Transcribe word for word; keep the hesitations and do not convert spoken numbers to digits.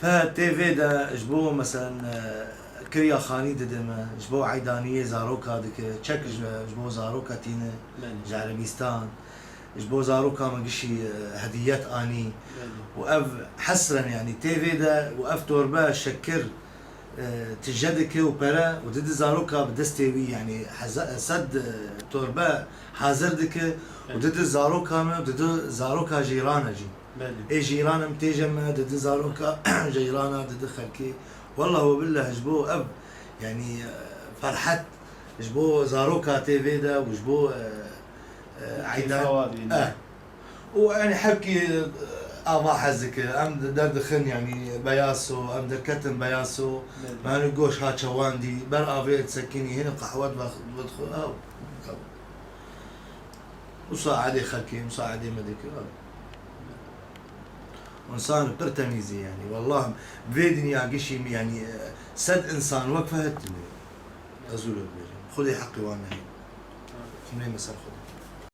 He, T V de ji bo, meselen, e, kirya xanî dide me, ji bo eydaniyê zaroka dike, çek ji, ji bo zaroka tîne, Belê. ji Erebîstan, ji bo zaroka me gişî, e, hediyet anî. Belê. Û ev hesren, yanî T V de û ev torbe şekir, e, tije dike û pere û dide zaroka bi destê wî, yanî heza-, sed, e, torbe hazir dike û Belê. dide zaroka me û dide zaroka cîrana jî. Belê. Ê cîranim têje me, dide zaroka cîrana, dide xelkê. Wallah we billah ji bo ev, yanî, e, ferhet ji bo zaroka T V de û ji bo, e, e, Keyfa eydan. wa bîne. Eh. Û, yanî, hevkî, e, ava hez dike. Em de-, derdixin, yanî, Beyaso, em derketin Beyaso. Belê. Me hani goş ha çewandî, ber avê disekinî, hini qehwe divex-, dixwe, ew, ew. Musaedê xelkê, musaedê me dike, ew. Însan pir temîz e, yanî. Wallah, vê dinya gişî min, yanî, e, sed însan wek Fehd tune. Ez wilo dibêjim. Xwedê heqê wan nehê. Xwedê me ser xwe.